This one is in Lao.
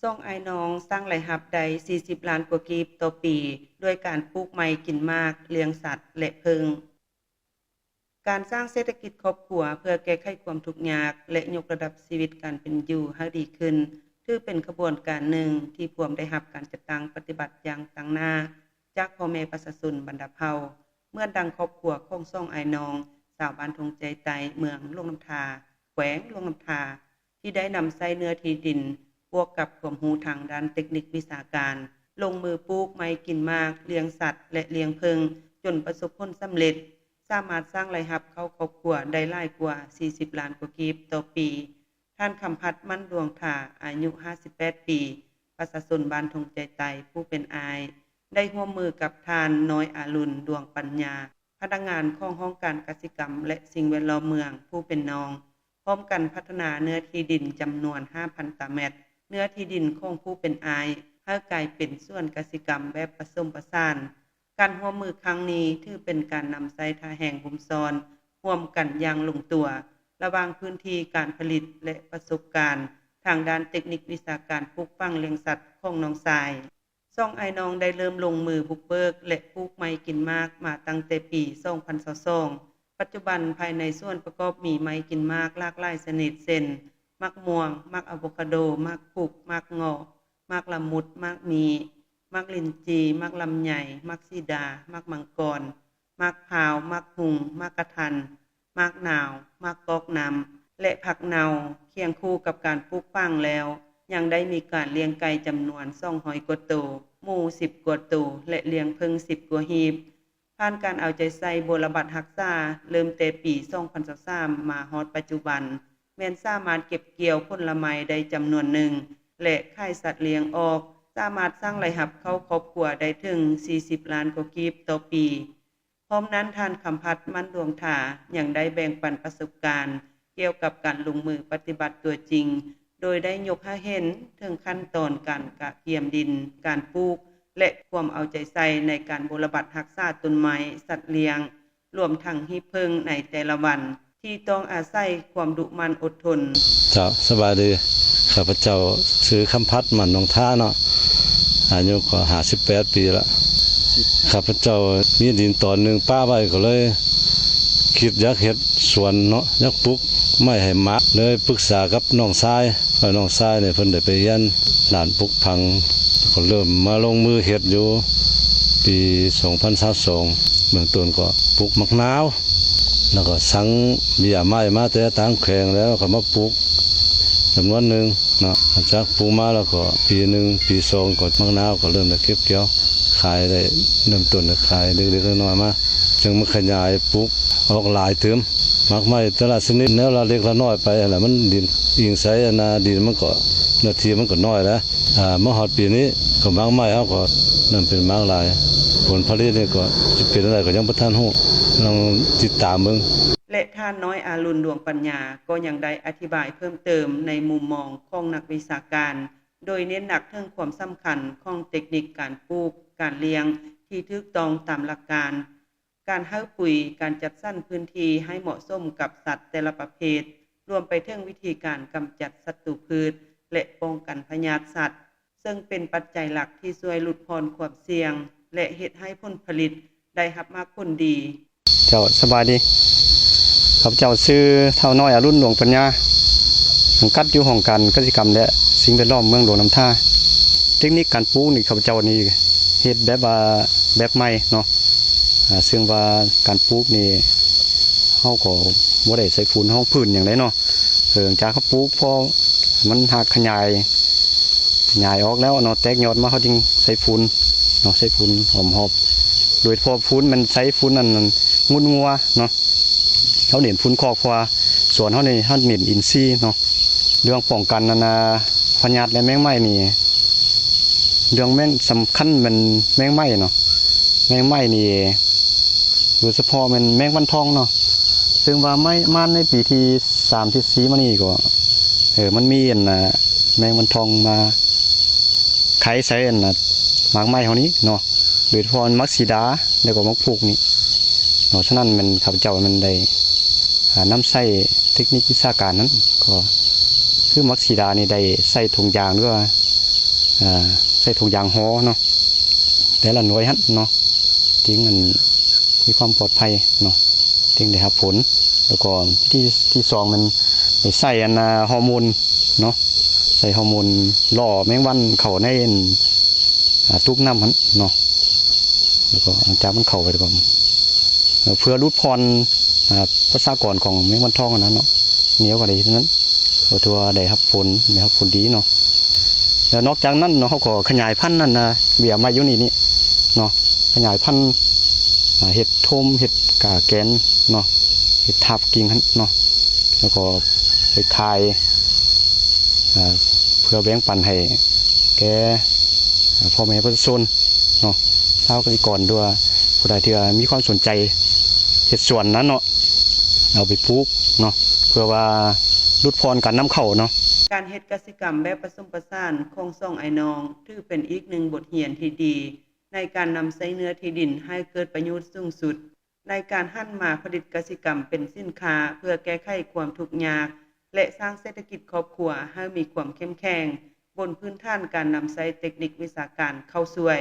ຊ່ອງອ້າຍນ້ອງສ້າງລາຍຮັບໄດ້ສີ່ສິບລ້ານກວ່າກີບຕໍ່ປີ ດ້ວຍການປູກໄມ້ ກິນໝາກ, ລ້ຽງສັດ ແລະ ເຜິ້ງ. ການສ້າງເສດຖະກິດຄອບຄົວເພື່ອແກ້ໄຂຄວາມທຸກຍາກ ແລະ ຍົກລະດັບຊີວິດການເປັນຢູ່ໃຫ້ດີຂຶ້ນ ຖືເປັນຂະບວນການໜຶ່ງທີ່ພວມໄດ້ຮັບການຈັດຕັ້ງປະຕິບັດຢ່າງຕັ້ງໜ້າຈາກພໍ່ແມ່ປະຊາຊົນບັນດາເຜົ່າ, ເໝືອນດັ່ງຄອບຄົວຂອງຊ່ອງອ້າຍນ້ອງ ຊາວບ້ານທົ່ງໃຈໃຕ້ ເມືອງຫຼວງນ້ຳທາ ແຂວງຫຼວງນ້ຳທາ ທີ່ໄດ້ນຳໃຊ້ເນື້ອທີ່ດິນ ບວກກັບຄວາມຮູ້ທາງດ້ານເຕັກນິກວິຊາການ ລົງມືປູກໄມ້ກິນໝາກ, ລ້ຽງສັດ ແລະ ລ້ຽງເຜິ້ງ ຈົນປະສົບຜົນສຳເລັດ, ສາມາດສ້າງລາຍຮັບເຂົ້າຄອບຄົວໄດ້ຫຼາຍກວ່າສີ່ສິບລ້ານກວ່າກີບຕໍ່ປີ. ທ່ານ ຄຳພັດ ໝັ້ນດວງທາ ອາຍຸຫ້າສິບແປດປີ, ປະຊາຊົນບ້ານທົ່ງໃຈໃຕ້ ຜູ້ເປັນອ້າຍ ໄດ້ຮ່ວມມືກັບທ່ານ ນ້ອຍອາລຸນ ດວງປັນຍາ, ພະນັກງານຂອງຫ້ອງການກະສິກຳ ແລະ ສິ່ງແວດລ້ອມເມືອງ ຜູ້ເປັນນ້ອງ, ພ້ອມກັນພັດທະນາເນື້ອທີ່ດິນຈຳນວນຫ້າພັນຕາແມັດ, ເນື້ອທີ່ດິນຂອງຜູ້ເປັນອ້າຍ ໃຫ້ກາຍເປັນສວນກະສິກຳແບບປະສົມປະສານ. ການຮ່ວມມືຄັ້ງນີ້ ຖືເປັນການນຳໃຊ້ທ່າແຮງບຸມຊ້ອນຮ່ວມກັນຢ່າງລົງຕົວ ລະຫວ່າງພື້ນທີ່ການຜະລິດ ແລະ ປະສົບການທາງດ້ານເຕັກນິກວິຊາການປູກຝັງລ້ຽງສັດຂອງນ້ອງຊາຍ. ຊ່ອງອ້າຍນ້ອງໄດ້ເລີ່ມລົງມືບຸກເບີກ ແລະ ປູກໄມ້ກິນໝາກມາຕັ້ງແຕ່ປີສອງພັນຊາວສອງ. ປັດຈຸບັນພາຍໃນສວນປະກອບມີໄມ້ກິນໝາກຫຼາກຫຼາຍຊະນິດ ເຊັ່ນ ໝາກມ່ວງ, ໝາກອາໂວຄາໂດ, ໝາກພຸກ, ໝາກເງາະ, ໝາກລະມຸດ, ໝາກມີ້, ໝາກລິນຈີ່, ໝາກລຳໄຍ, ໝາກສີດາ, ໝາກມັງກອນ, ໝາກພ້າວ, ໝາກຮຸ່ງ, ໝາກກະທັນ, ໝາກນາວ, ໝາກກອກນ້ຳ ແລະ ຜັກເນົ່າ. ຄຽງຄູ່ກັບການປູກຝັງແລ້ວ ຍັງໄດ້ມີການລ້ຽງໄກ່ຈຳນວນສອງຮ້ອຍກວ່າໂຕ, ໝູສິບກວ່າໂຕ ແລະ ລ້ຽງເຜິ້ງສິບກວ່າຮີບ. ຜ່ານການເອົາໃຈໃສ່ບົວລະບັດຮັກສາ ເລີ່ມແຕ່ປີສອງພັນຊາວສາມ ມາຮອດປັດຈຸບັນ ແມ່ນສາມາດເກັບກ່ຽວຜົນລະໄມ້ໄດ້ຈຳນວນໜຶ່ງ ແລະ ຂາຍສັດລ້ຽງອອກ ສາມາດສ້າງລາຍຮັບເຂົ້າຄອບຄົວໄດ້ເຖິງສີ່ສິບລ້ານກວ່າກີບຕໍ່ປີ. ພ້ອມນັ້ນ, ທ່ານ ຄຳພັດ ໝັ້ນດວງທາ ຍັງໄດ້ແບ່ງປັນປະສົບການກ່ຽວກັບການລົງມືປະຕິບັດຕົວຈິງ, ໂດຍໄດ້ຍົກໃຫ້ເຫັນເຖິງຂັ້ນຕອນການກະກຽມດິນ, ການປູກ ແລະ ຄວາມເອົາໃຈໃສ່ໃນການບົວລະບັດຮັກສາຕົ້ນໄມ້, ສັດລ້ຽງ, ລວມທັງຮີບເຜິ້ງໃນແຕ່ລະວັນ ທີ່ຕ້ອງອາໄສຄວາມດຸໝັ່ນອົດທົນ. ເຈົ້າ, ສະບາຍດີ. ຂ້າພະເຈົ້າຊື່ ຄຳພັດ ໝັ້ນດວງທາເນາະ, ອາຍຸກໍຫ້າສິບແປດປີລະ. ຂ້າພະເຈົ້າມີດິນຕອນໜຶ່ງປະໄວ້ ກໍເລີຍຄິດຢາກເຮັດສວນເນາະ, ຢາກປູກໄມ້ໃຫ້ໝາກ, ເລີຍປຶກສາກັບນ້ອງຊາຍ. ນ້ອງຊາຍນີ້ເພິ່ນໄດ້ໄປຮຽນດ້ານປູກຝັງ ກໍເລີ່ມມາລົງມືເຮັດຢູ່ປີສອງພັນຊາວສອງ. ເບື້ອງຕົ້ນກໍປູກໝາກນາວ ແລ້ວກໍສັ່ງເບ້ຍໄມ້ມາແຕ່ຕ່າງແຂວງ ແລ້ວກໍມາປູກຈຳນວນໜຶ່ງເນາະ. ຫຼັງຈາກປູກມາແລ້ວກໍປີໜຶ່ງ ປີສອງ ກໍໝາກນາວກໍເລີ່ມໄດ້ເກັບກ່ຽວ ຂາຍໄດ້ ເລີ່ມຕົ້ນໄດ້ຂາຍເລັກໆນ້ອຍໆມາ, ຈຶ່ງມາຂະຫຍາຍປູກອອກຫຼາຍຕື່ມ. ໝາກໄມ້ແຕ່ລະຊະນິດແນວລະເລັກລະນ້ອຍໄປຫັ້ນລະ, ມັນດິນອີງໃສ່ອັນນາ ດິນມັນກໍ ເນື້ອທີ່ມັນກໍນ້ອຍແລ້ວ. ອາ ມາຮອດປີນີ້ກໍໝາກໄມ້ເຮົາກໍເລີ່ມເປັນໝາກຫຼາຍ, ຜົນຜະລິດນີ້ກໍຊິເປັນແນວໃດກໍຍັງບໍ່ທັນຮູ້, ລອງຕິດຕາມເບິ່ງ. ແລະ ທ່ານ ນ້ອຍອາລຸນ ດວງປັນຍາ ກໍຍັງໄດ້ອະທິບາຍເພີ່ມເຕີມໃນມຸມມອງຂອງນັກວິຊາການ ໂດຍເນັ້ນໜັກເຖິງຄວາມສຳຄັນຂອງເຕັກນິກການປູກ, ການລ້ຽງທີ່ຖືກຕ້ອງຕາມຫຼັກການ, ການໃຫ້ປຸຍ, ການຈັດສັນພື້ນທີ່ໃຫ້ເໝາະສົມກັບສັດແຕ່ລະປະເພດ, ລວມໄປເຖິງວິທີການກຳຈັດສັດຕູພືດ ແລະ ປ້ອງກັນພະຍາດສັດ, ເຊິ່ງເປັນປັດໄຈຫຼັກທີ່ຊ່ວຍຫຼຸດຜ່ອນຄວາມສ່ຽງ ແລະ ເຮັດໃຫ້ຜົນຜະລິດໄດ້ຮັບໝາກຜົນດີ. ເຈົ້າ, ສະບາຍດີ. ຂ້າພະເຈົ້າຊື່ ທ້າວນ້ອຍ ອາລຸນ ດວງປັນຍາ, ສັງກັດຢູ່ຫ້ອງການກະສິກຳ ແລະ ສິ່ງແວດລ້ອມເມືອງຫຼວງນ້ຳທາ. ເຕັກນິກການປູກນີ້ ຂ້າພະເຈົ້ານີ້ເຮັດແບບວ່າ ແບບໃໝ່ເນາະ, ອາ ເຊິ່ງວ່າການປູກນີ້ ເຮົາກໍບໍ່ໄດ້ໃສ່ຝຸ່ນຮອງພື້ນຫຍັງໃດເນາະ. ເອີ ຫຼັງຈາກເຮົາປູກ ພໍມັນຮາກຂະຫຍາຍ ຂະຫຍາຍອອກແລ້ວເນາະ, ແຕກຍອດມາ ເຮົາຈຶ່ງໃສ່ຝຸ່ນເນາະ, ໃສ່ຝຸ່ນອ້ອມຮອບ. ໂດຍສະເພາະຝຸ່ນ ແມ່ນໃສ່ຝຸ່ນອັນງຸດງົວເນາະ, ເຮົາເນັ້ນຝຸ່ນຄອກ ເພາະວ່າສວນເຮົານີ້ ເຮົາເນັ້ນອິນຊີເນາະ. ເລື່ອງປ້ອງກັນອັນນາ ພະຍາດ ແລະ ແມງໄມ້ນີ້ ເລື່ອງແມງ ສຳຄັນແມ່ນແມງໄມ້ເນາະ, ແມງໄມ້ນີ້ ໂດຍສະເພາະແມ່ນແມງວັນທອງເນາະ, ເຊິ່ງວ່າໄມ້ ປະມານໃນປີທີສາມ ທີສີ່ມານີ້ກໍ ເອີ ມັນມີອັນນາ ແມງວັນທອງມາໄຂ່ໃສ່ອັນນາ ໝາກໄມ້ເຮົານີ້ເນາະ, ໂດຍສະເພາະໝາກສີດາ ແລ້ວກໍໝາກພຸກນີ້ເນາະ. ສະນັ້ນແມ່ນ ຂ້າພະເຈົ້າແມ່ນໄດ້ ອາ ນຳໃຊ້ເຕັກນິກວິຊາການນັ້ນ ກໍຄືໝາກສີດານີ້ໄດ້ໃສ່ຖົງຢາງ ຫຼືວ່າ ອ່າ ໃສ່ຖົງຢາງຫໍເນາະ ແຕ່ລະໜ່ວຍຫັ້ນເນາະ ຈຶ່ງອັນມີຄວາມປອດໄພເນາະ ຈຶ່ງໄດ້ຮັບຜົນ. ແລ້ວກໍທີ່ ທີ່ສອງແມ່ນໄດ້ໃສ່ອັນ ອ່າ ຮໍໂມນເນາະ ໃສ່ຮໍໂມນຫຼໍ່ແມງວັນເຂົ້າໃນອັນ ອ່າ ຕຸກນ້ຳຫັ້ນເນາະ ແລ້ວກໍຫຼັງຈາກມັນເຂົ້າໄປແລ້ວກໍ ເອີ ເພື່ອຫຼຸດຜ່ອນ ອ່າ ປະຊາກອນຂອງແມງວັນທອງຫັ້ນນະເນາະ ແນວກໍໄດ້ເຮັດນັ້ນ ກໍຖືວ່າໄດ້ຮັບຜົນ ໄດ້ຮັບຜົນດີເນາະ. ແລ້ວນອກຈາກນັ້ນເນາະ ເຮົາກໍຂະຫຍາຍພັນນັ້ນນະ ເບ້ຍໄມ້ຢູ່ນີ້ນີ້ເນາະ ຂະຫຍາຍພັນ ອ່າ ເຮັດໂທມ ເຮັດກາແກນເນາະ ເຮັດທາບກິ່ງຫັ້ນເນາະ ແລ້ວກໍໄປຂາຍ ອ່າ ເພື່ອແບ່ງປັນໃຫ້ແກ່ ອ່າ ພໍ່ແມ່ປະຊາຊົນເນາະ ຊາວກະສິກອນ ຫຼືວ່າຜູ້ໃດທີ່ວ່າມີຄວາມສົນໃຈເຮັດສວນນັ້ນເນາະ ເອົາໄປປູກເນາະ ເພື່ອວ່າຫຼຸດຜ່ອນການນຳເຂົ້າເນາະ. ການເຮັດກະສິກຳແບບປະສົມປະສານຂອງສອງອ້າຍນ້ອງ ຖືເປັນອີກໜຶ່ງບົດຮຽນທີ່ດີ ໃນການນຳໃຊ້ເນື້ອທີ່ດິນໃຫ້ເກີດປະໂຫຍດສູງສຸດ ໃນການຫັນມາຜະລິດກະສິກຳເປັນສິນຄ້າ ເພື່ອແກ້ໄຂຄວາມທຸກຍາກ ແລະ ສ້າງເສດຖະກິດຄອບຄົວໃຫ້ມີຄວາມເຂັ້ມແຂງ ບົນພື້ນຖານການນຳໃຊ້ເຕັກນິກວິຊາການເຂົ້າຊ່ວຍ.